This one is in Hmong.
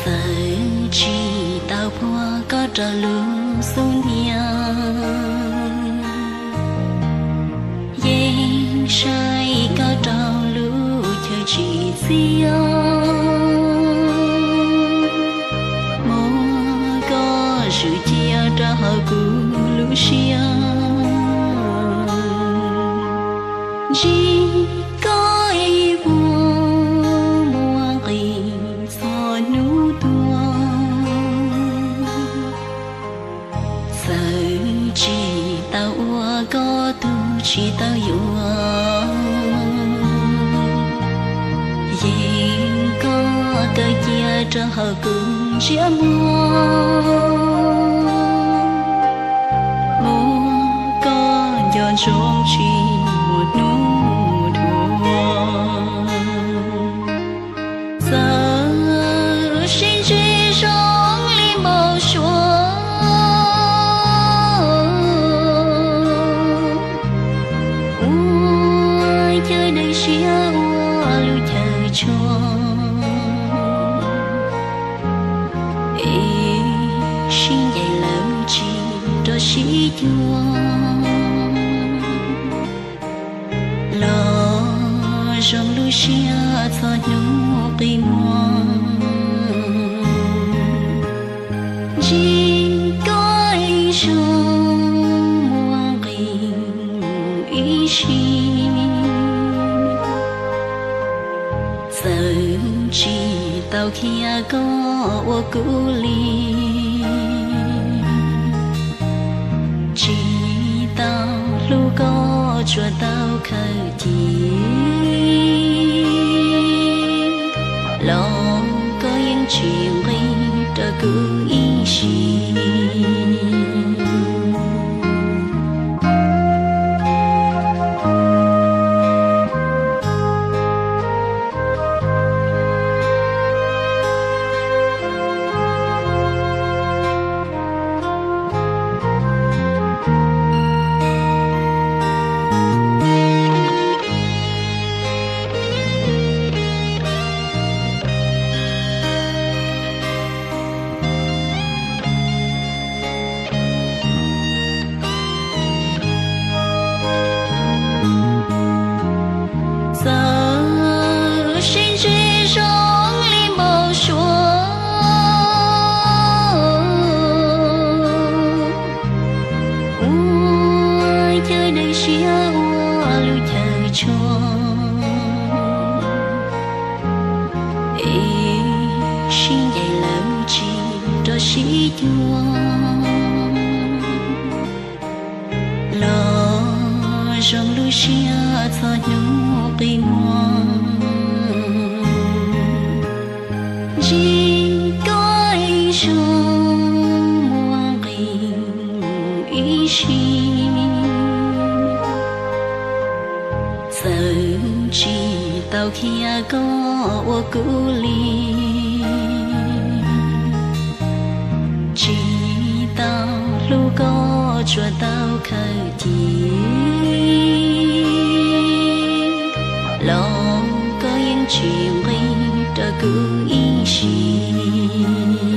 Txawm tsis tau puag koj rau lub xub ntiag, yeej saib koj rau lub chaw tsim txiaj. Muab koj zwm cia rau hauv kuv lub siab, ntsib koj ib vuag muaj nqis txhua hnub tuaj. Txawm tsis tau ua koj tug tsis tau yuav, yeej koj kaw cia rau hauv kuv ntsiab muag. Muab koj nco ntsoov tsis muaj hnub dhuav. Txawm sib ntsib zoo li npau suav, ua chaw dawb siab ua lub chaw tshua, es sib ncaim lawm tsis rov sib cuag. Los zoo lub siab txhua hnub qi muag, ntsib koj ib zaug muaj nqis ib sij. Txawm tsis tau khiav koj ua kuv li, tsis tau hlub koj tsuas tau khaws cia, los koj yeej tsis nqis rau kuv ib sij. Txawm sib ntsib zoo li npau suav, ua chaw dawb siab ua lub chaw tshua, es sib ncaim lawm tsis rov sib cuag. Los zoo lub siab txhua hnub qi muag, ntsib koj ib zaug muaj nqis ib sij. Txawm tsis tau khiav koj ua kuv li, tsis tau hlub koj tsuas tau khaws cia, los koj yeej tsis nqis rau kuv ib sij.